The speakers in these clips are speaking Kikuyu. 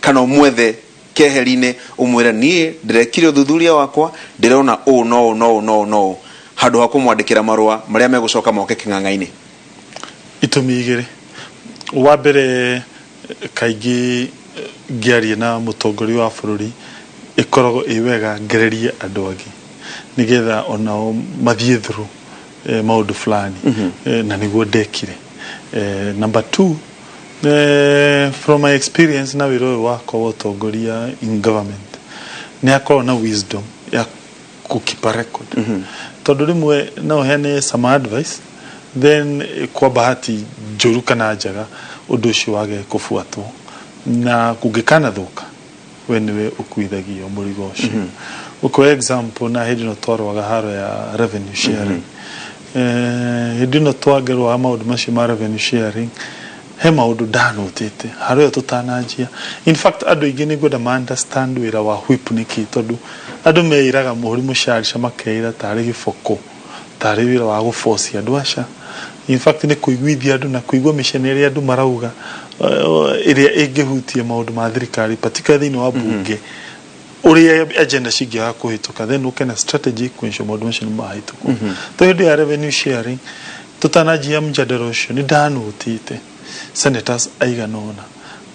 Kana ũmwethe keheri-inĩ, ũmwĩre, "Niĩ ndĩrekire ũthuthuria wakwa, ndĩrona ũũ no ũũ no ũũ no ũũ no ũũ," handũ ha kũmwandĩkĩra marũa marĩa megũcoka moke kĩng'ang'a-inĩ? Itũmi igĩrĩ. Wa mbere, kaingĩ ngĩaria na mũtongoria wa bũrũri ĩkoragwo ĩ wega ngererie andũ angĩ nĩgetha onao mathiĩ through maũndũ fulani, na nĩguo ndekire. Number two, from my experience na wĩra ũyũ wakwa wa ũtongoria in government, nĩ akoragwo na wisdom ya kũ keep a record, tondũ rĩmwe no ũheane some advice, then kwa bahati njũru kana njega ũndũ ũcio wage kũbuatwo, na kũngĩkanathũka we nĩwe ũkuithagio mũrigo ũcio. Ũkoya example, na hĩndĩ ĩno twarũaga haro ya revenue sharing, hĩndĩ ĩno twangerwaga maũndũ macio ma revenue sharing, he maũndũ ndanotĩte haro ĩyo tũtananjia. In fact, andũ aingĩ nĩ ngwenda ma understand wĩra wa whip nĩkĩ, tondũ andũ meĩraga mũhũri mũcarica, makeĩra tarĩ gĩboko, tarĩ wĩra wa gũbocia andũ. Aca, in fact nĩ kũiguithia andũ na kũigua mĩcene ĩrĩa andũ marauga, ĩrĩa ĩngĩhutia maũndũ ma thirikari, particularly thĩinĩ wa bunge, ũrĩa agenda cingĩaga kũhĩtũka, then ũke na strategy kũensure maũndũ macio nĩ mahĩtũkwo. To hĩndĩ ya revenue sharing, tũtananjia mjadala ũcio, nĩ ndanotĩte senators aigana ũna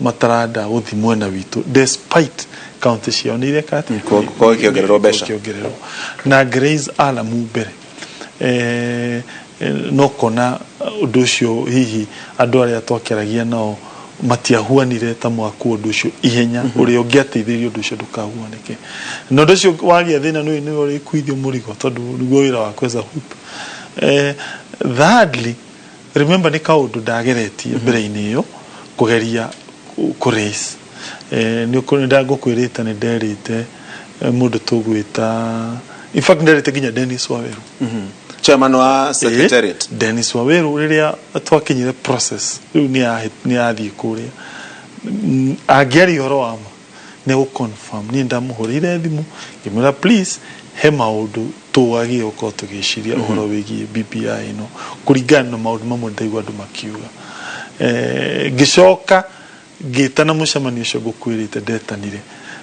mataranda gũthiĩ mwena witũ despite county ciao nĩ ireka atĩa? Gũkorwo ikĩongererwo mbeca. Ikĩongererwo na ngĩraise alarm mbere, no kona ũndũ ũcio hihi andũ arĩa twakĩaragia nao matiahuanire ta mwaku ũndũ ũcio ihenya ũrĩa ũngĩateithĩrĩria ũndũ ũcio ndũkahuanĩke. Na ũndũ ũcio wagĩa thĩna, nĩwe ũrĩkuithio mũrigo, tondũ nĩguo wĩra waku as a whip. Thirdly, remember nĩ kaũndũ ndageretie mbere-inĩ ĩyo kũgeria kũ raise, nĩ ndangũkwĩrĩte, nĩ nderĩte mũndũ tũgwĩta, in fact nderĩte nginya Dennis Waweru. Chairman wa secretariat. Dennis Waweru, rĩrĩa twakinyire process rĩu nĩ yathiĩ kũrĩa, angĩaria ũhoro wa ma nĩ gũ confirm niĩ ndamũhũrĩire thimũ ngĩmwĩra, "Please, he maũndũ tũgagĩe gũkorwo tũgĩciria ũhoro wĩgiĩ BBI ĩno kũringana na maũndũ mamwe ndaigua andũ makiuga." Ngĩcoka ngĩtana mũcemanio ũcio ngũkwĩrĩte ndetanire,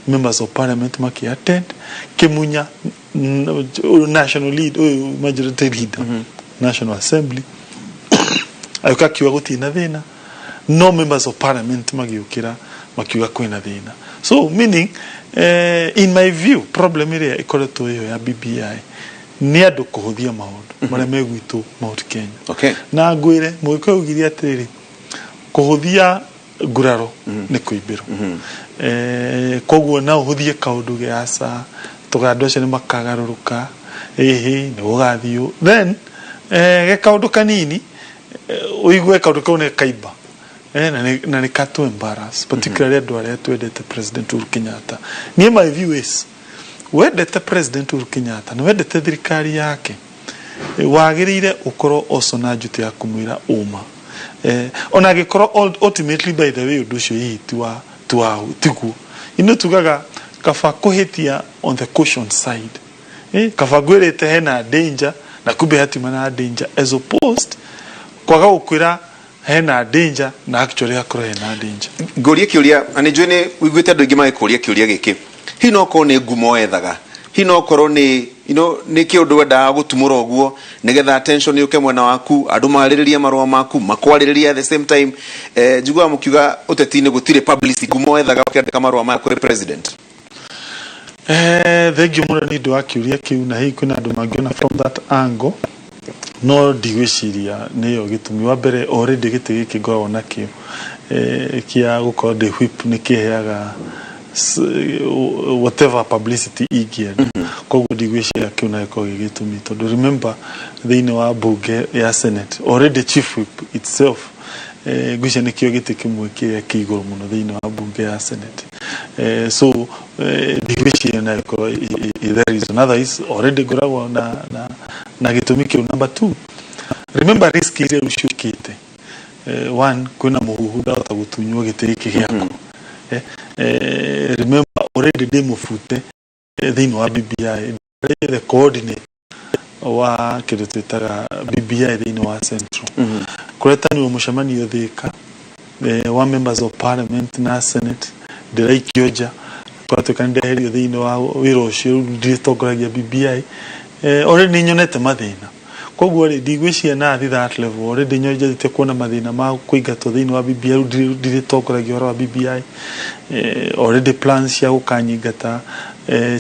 members of parliament maki attend, Kimunya national lead, ũyũ majority leader, National Assembly, agĩũka akiuga gũtirĩ na thĩna, no members of parliament magĩũkĩra makiuga kwĩna thĩna. So meaning, in my view, problem ĩrĩa ĩkoretwo ĩyo ya BBI nĩ andũ kũhũthia maũndũ marĩa me gwitũ Mount Kenya. Na ngwĩre mũgĩkũyũ augire atĩrĩrĩ, kũhũthia nguraro nĩ kũimbĩrwo. Koguo no ũhũthie kaũndũ gĩaca tũga andũ acio nĩ makagarũrũka, ĩhĩ nĩ gũgathiĩ ũũ. Then ge kaũndũ kanini, ũigue kaũndũ kau nĩ kaimba, na nĩ katũ embarrass, particularly andũ arĩa twendete President Uhuru Kenyatta. Niĩ my view is, wendete President Uhuru Kenyatta na wendete thirikari yake, wagĩrĩire ũkorwo also na njutĩ ya kũmwĩra ũma, ona angĩkorwo ultimately, by the way, ũndũ ũcio hihi ti wa tiguo. Ino tugaga kaba kũhĩtia on the caution side, kaba ngwĩrĩte hena danger na kumbe hatima na danger, as opposed kwaga gũkwĩra hena danger na actually hakorwo hena danger. Ngũrie kĩũria, na nĩ njũĩ nĩ ũiguĩte andũ aingĩ magĩkũria kĩũria gĩkĩ: hihi no korwo nĩ ngumo wethaga? Hihi no korwo nĩ nĩ kĩũndũ wendaga gũtumũra ũguo nĩgetha attention yũke mwena waku, andũ marĩrĩrie marũa maku, makwarĩrĩria? At the same time, njiguaga mũkiuga ũteti-inĩ gũtirĩ publicity. Ngumo wethaga ũkĩandĩka marũa maya kũrĩ president? Thengiũ mũno nĩ ũndũ wa kĩũria kĩu, na hihi kwĩna andũ mangĩona from that angle, no ndigwĩciria nĩyo gĩtũmi. Wa mbere, already gĩtĩ gĩkĩ ngoragwo nakĩo, kĩa gũkorwo ndĩ whip, nĩ kĩheaga whatever publicity ingĩenda. Koguo ndigwĩciria kĩu no gĩkorwo gĩ gĩtũmi, tondũ remember, thĩinĩ wa bunge ya Senate, already chief whip itself, ngwĩciria nĩkĩo gĩtĩ kĩmwe kĩrĩa kĩ igũrũ mũno thĩinĩ wa bunge ya Senate. So ndigwĩciria no ĩkorwo the reason. Otherwise already ngoragwo na gĩtũmi kĩu. Number two, remember risk iria rĩu ciũkĩte. One, kwĩna mũhuhu ndahota gũtunywo gĩtĩ gĩkĩ gĩakwa. Remember already ndĩ mũbute thĩinĩ wa BBI, ndĩ the coordinator wa kĩndũ twĩtaga BBI thĩinĩ wa Central. Kũretanirwo mũcemanio Thĩka, wa members of parliament na Senate. Ndĩraikio nja, gwatuĩka nĩ ndeherio thĩinĩ wa wĩra ũcio, rĩu ndirĩtongoragia BBI. Already nĩ nyonete mathĩna, koguo rĩ, ndigwĩciria na that level. Already nyanjĩtie kuona mathĩna ma kũingatwo thĩinĩ wa BBI, rĩu ndirĩtongoragia ũhoro wa BBI. Already plans cia gũkanyingata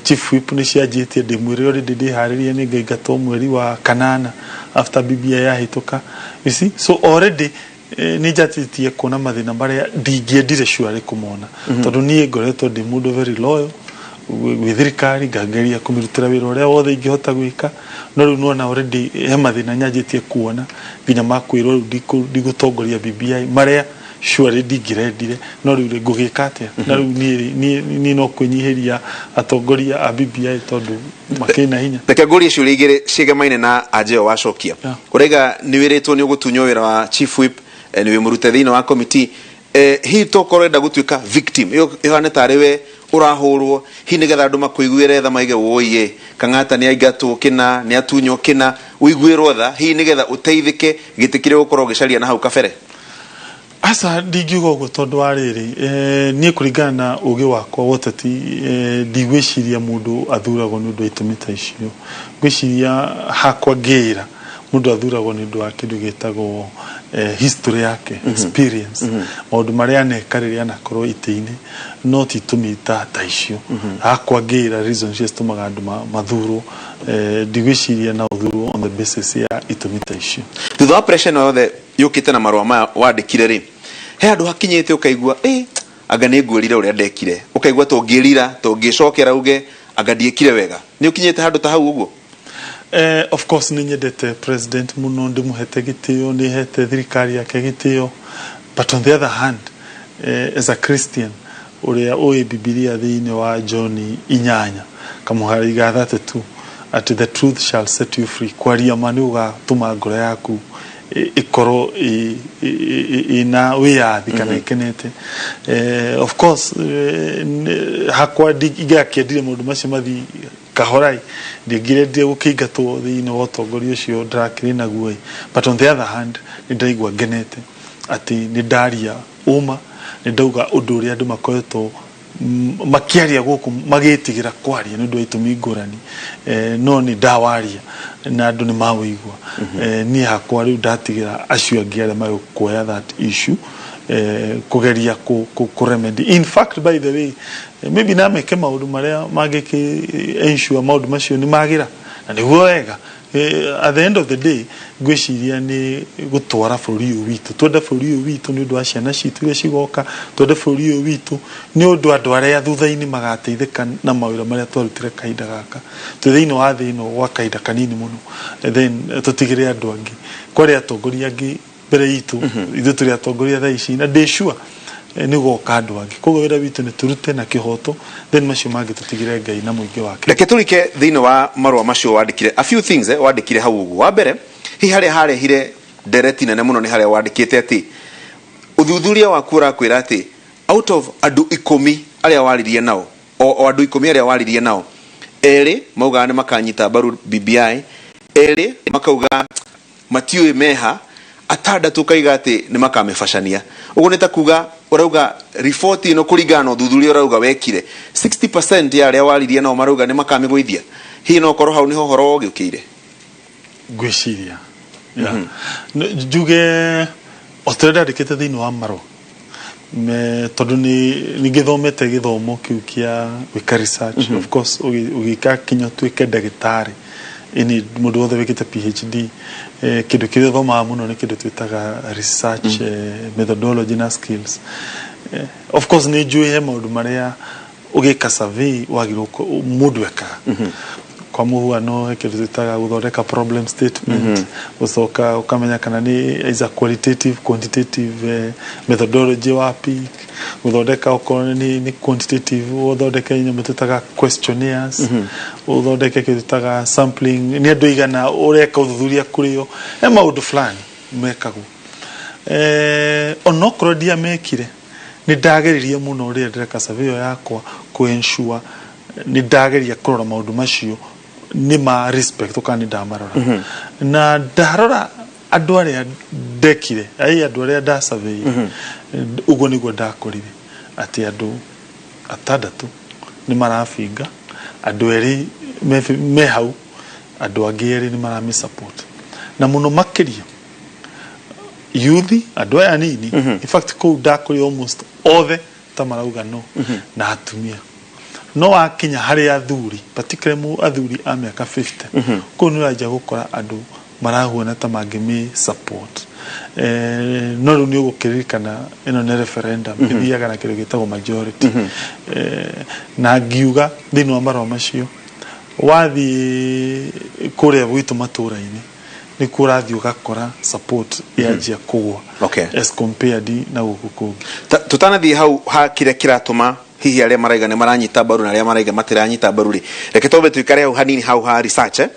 chief whip nĩ cianjĩtie, ndĩmwĩre already ndĩharĩrie nĩ ngaingatwo mweri wa kanana after BBI yahĩtũka, you see. So already nĩ njatĩtie kuona mathĩna marĩa ndingĩendire surely kũmona, tondũ niĩ ngoretwo ndĩ mũndũ very loyal gwĩ thirikari, ngageria kũmĩrutĩra wĩra ũrĩa wothe ingĩhota gwĩka. No rĩu nĩwona already he mathĩna nyanjĩtie kuona, nginya makwĩrwo rĩu ndigũtongoria BBI, marĩa surely ndingĩrendire. No rĩu rĩ, ngũgĩka atĩa? Na rĩu niĩ no kwĩnyihĩria atongoria a BBI tondũ makĩrĩ na hinya. Reke ngũrie ciũria igĩrĩ ciĩgemaine na anja ĩyo wacokia. Ũraiga nĩ wĩrĩtwo nĩ ũgũtunywo wĩra wa chief whip, nĩ wĩmũrute thĩinĩ wa committee. Hihi tokorwo enda gũtuĩka victim ĩyo ĩhane tarĩ we ũrahũrwo, hihi nĩgetha andũ makũiguĩre tha, maige wũiĩ Kang'ata nĩ aingatwo kĩna, nĩ atunywo kĩna, ũiguĩrwo tha, hihi nĩgetha ũteithĩke gĩtĩ kĩrĩa ũgũkorwo ũgĩcaria na hau kabere? Aca, ndingiuga ũguo, tondũ wa rĩrĩ, niĩ kũringana na ũgĩ wakwa wa ũteti, ndigwĩciria mũndũ athuragwo nĩ ũndũ wa itũmi ta icio. Ngwĩciria hakwa ngĩra mũndũ athuragwo nĩ ũndũ wa kĩndũ gĩtagwo history yake, experience, maũndũ marĩa aneka rĩrĩa anakorwo itĩ-inĩ, no ti itũmi ta icio. Hakwa ngĩra reasons iria citũmaga andũ mathurwo, ndigwĩciria na ũthurwo on the basis ya itũmi ta icio. Thutha wa pressure ĩno yothe yũkĩte na marũa maya wandĩkire rĩ, he handũ hakinyĩte ũkaigua ĩ anga nĩ ngwĩrire ũrĩa ndekire, ũkaigua tũngĩrira, tũngĩcokera uge anga ndiĩkire wega? Nĩ ũkinyĩte handũ ta hau ũguo? Of course nĩ nyendete president mũno, ndĩmũhete gĩtĩo, nĩ hete thirikari yake gĩtĩo, but on the other hand, as a Christian ũrĩa ũĩ Bibilia, thĩinĩ wa John 8 kamũhari ga 32, atĩ "The truth shall set you free", kwaria ma nĩ ũgatũma ngoro yaku ĩkorwo ĩna wĩyathi kana ĩkenete. Of course, hakwa ingĩakĩendire maũndũ macio mathiĩ kahorai, ndingĩrendire gũkĩingatwo thĩinĩ wa ũtongoria ũcio ndĩrakĩrĩ naguo ĩ. But on the other hand, nĩ ndĩraigua ngenete atĩ nĩ ndaria ũma, nĩ ndauga ũndũ ũrĩa andũ makoretwo makĩaria gũkũ magĩtigĩra kwaria nĩ ũndũ wa itũmi ngũrani, no nĩ ndawaria na andũ nĩ mawĩigua. Niĩ hakwa rĩu ndatigĩra acio angĩ arĩa magũkuoya that issue, kũgeria kũ remedy. In fact, by the way, maybe na meke maũndũ marĩa mangĩkĩ ensure maũndũ macio nĩ magĩra na nĩguo wega. At the end of the day, ngwĩciria nĩ gũtwara bũrũri ũyũ witũ, twende bũrũri ũyũ witũ nĩ ũndũ wa ciana citũ iria cigoka, twende bũrũri ũyũ witũ nĩ ũndũ andũ arĩa thutha-inĩ magateithĩka na mawĩra marĩa twarutire kahinda gaka twĩ thĩinĩ wa thĩ ĩno gwa kahinda kanini mũno. Then tũtigĩre andũ angĩ, kwarĩ atongoria angĩ mbere itũ, ithuĩ tũrĩ atongoria thaa ici, na ndĩ sure nĩ gũgoka andũ angĩ. Koguo wĩra witũ nĩ tũrute na kĩhoto, then macio mangĩ tũtigĩre Ngai na mũingĩ wake. Reke tũrike thĩinĩ wa marũa macio wandĩkire, a few things wandĩkire hau ũguo. Wa mbere, hihi harĩa harehire ndereti nene mũno nĩ harĩa wandĩkĩte atĩ ũthuthuria waku ũrakwĩra atĩ out of andũ 10 arĩa waririe nao, o andũ 10 arĩa waririe nao, erĩ maugaga nĩ makanyita mbaru BBI, erĩ makauga matiũĩ meha, atandatũ ũkaiga atĩ nĩ makamĩbacania. Ũguo nĩ ta kuga ũrauga riboti ĩno, kũringana na ũthuthuria ũrauga wekire, 60% ya arĩa waririe nao marauga nĩ makamĩgũithia. Hihi no korwo hau nĩho ũhoro ũgĩũkĩire? Ngwĩciria, yeah. Njuge o ta ũrĩa ndandĩkĩte thĩinĩ wa marũa, tondũ nĩ ngĩthomete gĩthomo kĩu kĩa gwĩka research. Of course, ũgĩka kinya ũtuĩke ndagĩtarĩ, ĩni mũndũ wothe wĩkĩte PhD, kĩndũ kĩrĩa ũthomaga mũno nĩ kĩndũ twĩtaga research methodology na skills. Of course nĩ njũĩ he maũndũ marĩa ũgĩka survey wagĩrĩirwo mũndũ ekaga. Kwa mũhuano, he kĩndũ twĩtaga gũthondeka problem statement, gũcoka ũkamenya kana nĩ is a qualitative, quantitative methodology wa pick, gũthondeka okorwo nĩ quantitative, ũthondeke nyamũ twĩtaga questionnaires, ũthondeke kĩndũ twĩtaga sampling, nĩ andũ igana ũreka ũthuthuria kũrĩ o. He maũndũ fulani mekagwo. Onokorwo ndiamekire, nĩ ndageririe mũno rĩrĩa ndĩreka survey ĩyo yakwa kũ ensure nĩ ndageria kũrora maũndũ macio nĩ ma respect kana nĩ ndamarora. Na ndarora andũ arĩa ndekire ai andũ arĩa ndasurvey, ũguo nĩguo ndakorire atĩ andũ Atandatũ nĩ marabinga, andũ erĩ me hau, andũ angĩ erĩ nĩ maramĩ support, na mũno makĩria youth, andũ aya anini. In fact, kũu ndakũrĩ almost othe ta marauga no na atumia. No wakinya harĩ athuri, particularly mu athuri a mĩaka 50, kũu nĩ ũranjia gũkora andũ marahuana ta mangĩmĩ support. No rĩu nĩ ũgũkĩririkana ĩno nĩ referendum, ĩthiaga na kĩndũ gĩtagwo majority. Na ngiuga thĩinĩ wa marũa macio, wathiĩ kũrĩa gwitũ matũra-inĩ nĩkuo ũrathiĩ ũgakora support yanjia kũgwa as compared na gũkũ kũngĩ. Tũtanathiĩ hau ha kĩrĩa kĩratũma hihi arĩa maraiga nĩ maranyita mbaru na arĩa maraiga matiranyita mbaru rĩ, reke twambe tũikare hau hanini, hau ha research, eh?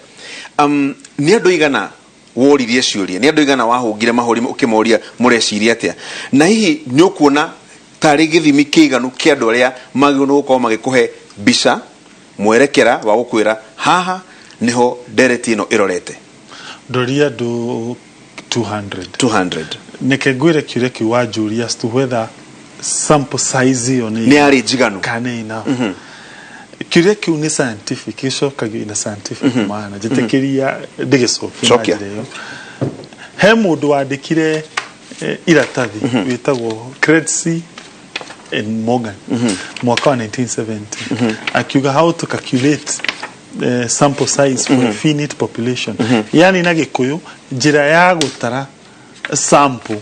Nĩ andũ igana woririe ciũria? Nĩ andũ igana wahũngire mahũri ũkĩmoria mũreciria atĩa? Na hihi nĩ ũkuona tarĩ gĩthimi kĩiganu kĩa andũ arĩa magĩrĩirwo nĩ gũkorwo magĩkũhe mbica mwerekera wa gũkwĩra haha nĩho ndereti ĩno ĩrorete? Ndoria andũ 200. 200. Neke ngwĩre, kĩũria kĩu wanjũria as to whether sample size ĩyo nĩ nĩ yarĩ njiganu kana enough, kĩũria kĩu nĩ scientific, gĩcokagio in a scientific manner. Njĩtĩkĩria ndĩgĩcokie na Cokia. njĩra ĩyo. He mũndũ wandĩkire iratathi wĩtagwo Credsi and Morgan mwaka wa 1970, akiuga how to calculate sample size for a finite population, yani na Gĩkũyũ, njĩra ya gũtara sample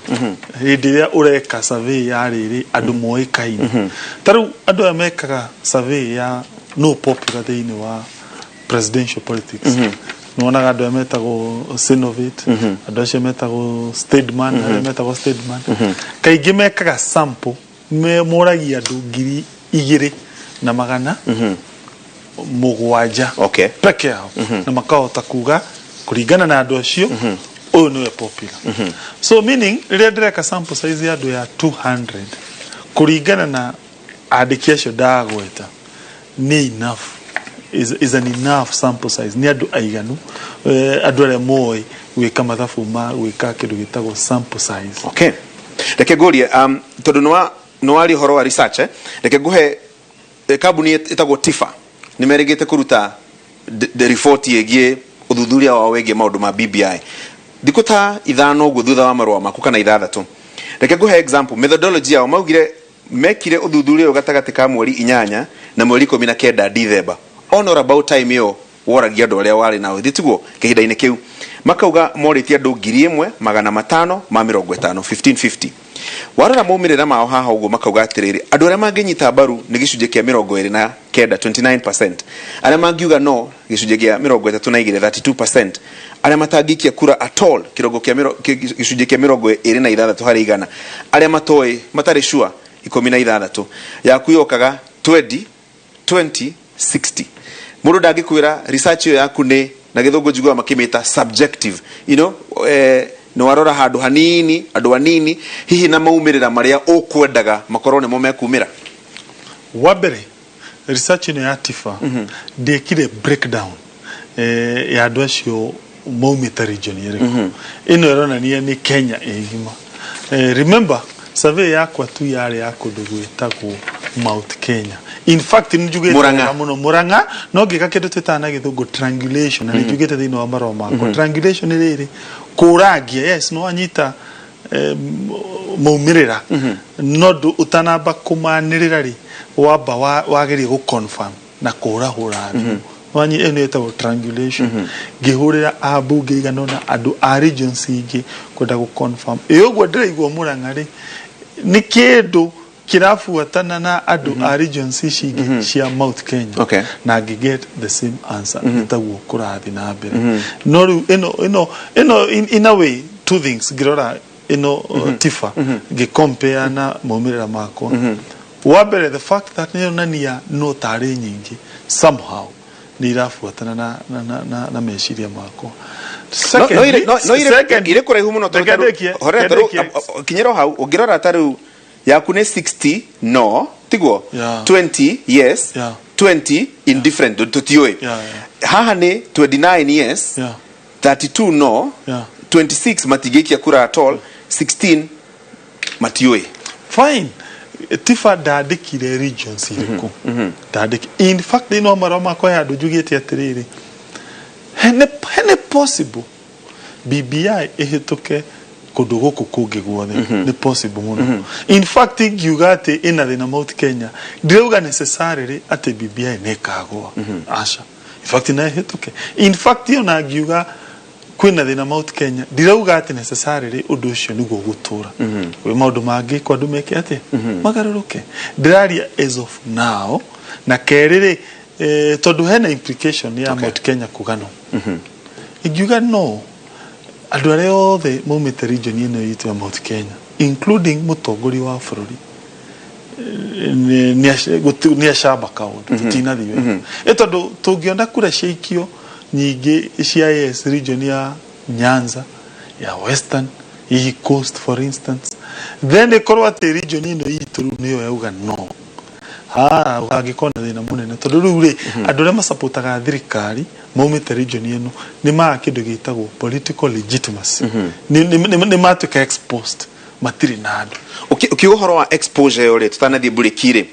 hĩndĩ ĩrĩa ũreka survey ya rĩrĩ andũ moĩkaine. Ta rĩu andũ aya mekaga survey ya no popular thĩinĩ wa presidential politics, nĩwonaga andũ aya metagwo Synovate, andũ acio metagwo Stedman, arĩa metagwo Stedman kaingĩ mekaga sample, moragia andũ 2700 peke yao, na makahota kuga kũringana na andũ acio ũyũ nĩwe popular. So meaning, rĩrĩa ndĩreka sample size ya andũ ya 200, kũringana na andĩki acio ndagweta, nĩ enough, is an enough sample size. Nĩ andũ aiganu, andũ arĩa moĩ gwĩka mathabu ma gwĩka kĩndũ gĩtagwo sample size. Okay, reke ngũrie, tondũ nĩwaria ũhoro wa research, eh? Reke ngũhe kambuni ĩtagwo TIFA nĩ merĩgĩte kũruta riboti ĩgiĩ ũthuthuria wao wĩgiĩ maũndũ ma BBI thikũ ta 5 ũguo thutha wa marũa maku, kana 6. Reke ngũhe example methodology yao. Maugire mekire ũthuthuria ũyũ gatagatĩ ka mweri 8 na mweri 19 December, on or about time ĩyo woragia andũ arĩa warĩ nao thĩ, tiguo? Kĩhinda-inĩ kĩu makauga morĩtie andũ 1550, 1550. Warora maumĩrĩra mao haha ũguo, makauga atĩrĩrĩ, andũ arĩa mangĩnyita mbaru nĩ gĩcunjĩ kĩa 29, 29%, arĩa mangiuga no gĩcunjĩ kĩa 32, 32%, arĩa matangĩikia kura at all kĩrongo kĩa gĩcunjĩ kĩa 26 harĩ igana, arĩa matoĩ, matarĩ sure, 16. Yaku yokaga 20 20 60. Mũndũ ndangĩkwĩra research ĩyo yaku nĩ, na Gĩthũngũ njiguaga makĩmĩta subjective, nĩ warora handũ hanini, andũ anini, hihi na maumĩrĩra marĩa ũkwendaga makorwo nĩmo mekumĩra? Wa mbere, research ĩno ya TIFA ndĩekire breakdown ya andũ acio maumĩte region ĩrĩkũ. Ĩno ĩronania nĩ Kenya ĩgima. Remember, survey yakwa tu yarĩ ya kũndũ gwĩtagwo Mount Kenya. In fact, nĩ njugĩte Murang'a. wega mũno Murang'a, no ngĩka kĩndũ twĩtaga na Gĩthũngũ triangulation, na nĩ njugĩte thĩinĩ wa marũa makwa. Triangulation nĩ rĩrĩ, kũrangia, yes, no wanyita maumĩrĩra, no ndũ ũtanamba kũmanĩrĩra rĩ, wamba wageria gũ confirm na kũhũrahũra thimũ. Wanyi ĩyo nĩyo ĩtagwo triangulation. Ngĩhũrĩra ambunge igana ũna, andũ a regions ingĩ, kwenda gũ confirm ĩ ũguo ndĩraigua Murang'a rĩ, nĩ kĩndũ kĩrabuatana na andũ a regions ici ingĩ cia Mount Kenya, na ngĩ get the same answer, nĩ taguo kũrathiĩ na mbere. No rĩu ĩno in a way, two things ngĩrora ĩno, TIFA, ngĩ compare na maumĩrĩra makwa. Wa mbere, the fact that nĩ yonania no tarĩ nyingĩ, somehow nĩ irabuatana na meciria makwa. No irĩ kũraihu mũno tondũ Reke ndĩkie, horera reke tarĩu ndĩkie. Kinyĩra o hau. Ũngĩrora ta rĩu yaku nĩ 60 no tiguo, 20 yes, 20 indifferent, tũtiũĩ. Haha nĩ 29 yes, 32 no, 26 matingĩikia kura at all, 16 matiũĩ. Fine. Tifa ndandĩkire regions irĩkũ, ndandĩki. In fact, thĩinĩ wa marũa makwa he handũ njugĩte atĩrĩrĩ, hene possible BBI ĩhĩtũke kũndũ gũkũ kũngĩ guothe, nĩ possible mũno. In fact, ingiuga atĩ ĩna thĩna Mount Kenya, ndirauga necessarily atĩ BBI nĩ ĩkagũa, aca. In fact, no ĩhĩtũke. In fact, ona ngiuga kwĩna thĩna Mount Kenya, ndirauga atĩ necessarily ũndũ ũcio nĩguo ũgũtũra. Kwĩ maũndũ mangĩ kwa andũ meke atĩ magarũrũke. Ndĩraria as of now. Na kerĩ rĩ, tondũ hena implication ya Mount Kenya kuga no, ingiuga no, andũ arĩa othe maumĩte region ĩno itũ ya Mount Kenya, including mũtongoria wa bũrũri, nĩ acamba kaũndũ tũtinathiĩ wega. Ĩ tondũ tũngĩona kura ciaikio nyingĩ cia yes region ya Nyanza, ya Western, hihi Coast for instance, then ĩkorwo atĩ region ĩno itũ rĩu nĩyo yauga no, ha hangĩkorwo na thĩna mũnene, tondũ rĩu rĩ, andũ arĩa masapotaga thirikari maumĩte region ĩno nĩ maga kĩndũ gĩtagwo political legitimacy. Nĩ matuĩka exposed, matirĩ na andũ. Ũkiuga ũhoro wa exposure ĩyo rĩ, tũtanathiĩ mburĩki rĩ,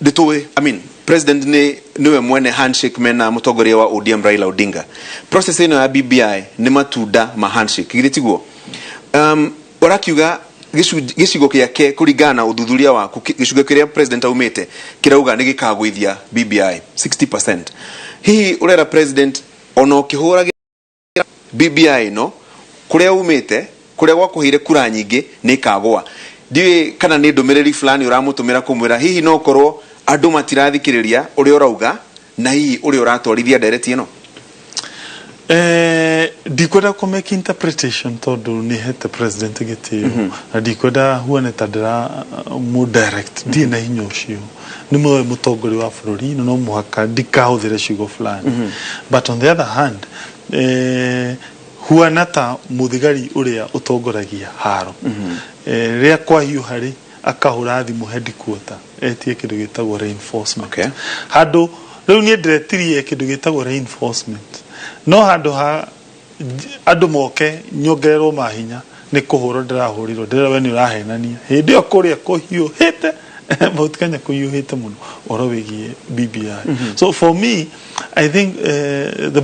ndĩtũĩ, I mean, president nĩ nĩwe mwene handshake mena mũtongoria wa ODM Raila Odinga. Process ĩno ya BBI nĩ matunda ma handshake, githĩ tiguo? Ũrakiuga gĩcigo gĩake, kũringana na ũthuthuria waku, gĩcigo kĩrĩa president aumĩte kĩrauga nĩ gĩkagũithia BBI 60%. Hihi ũrera president ona ũkĩhũragĩra BBI ĩno, kũrĩa umĩte, kũrĩa gwakũheire kura nyingĩ, nĩ ĩkagũa? Ndiũĩ kana nĩ ndũmĩrĩri fulani ũramũtũmĩra kũmwĩra hihi no korwo andũ matirathikĩrĩria ũrĩa ũrauga na hihi ũrĩa ũratwarithia ndereti ĩno. Ndikwenda kũ make interpretation tondũ nĩ hete president gĩtĩo na ndikwenda huane ta ndĩra mũ direct. Ndirĩ na hinya ũcio, nĩ mũĩ mũtongoria wa bũrũri na no mũhaka ndikahũthĩre ciugo fulani. But on the other hand, huana ta mũthigari ũrĩa ũtongoragia haro, rĩrĩa kwahiũha rĩ, akahũra thimũ headquarter etie kĩndũ gĩtagwo reinforcement. Handũ rĩu niĩ ndĩretirie kĩndũ gĩtagwo reinforcement, no handũ ha andũ moke nyongererwo mahinya, nĩ kũhũrwo ndĩrahũrirwo, ndĩrera we nĩ ũrahenania. Hĩndĩ ĩyo kũrĩa kũhiũhĩte, Mount Kenya kũhiũhĩte mũno ũhoro wĩgiĩ BBI. So for me, I think the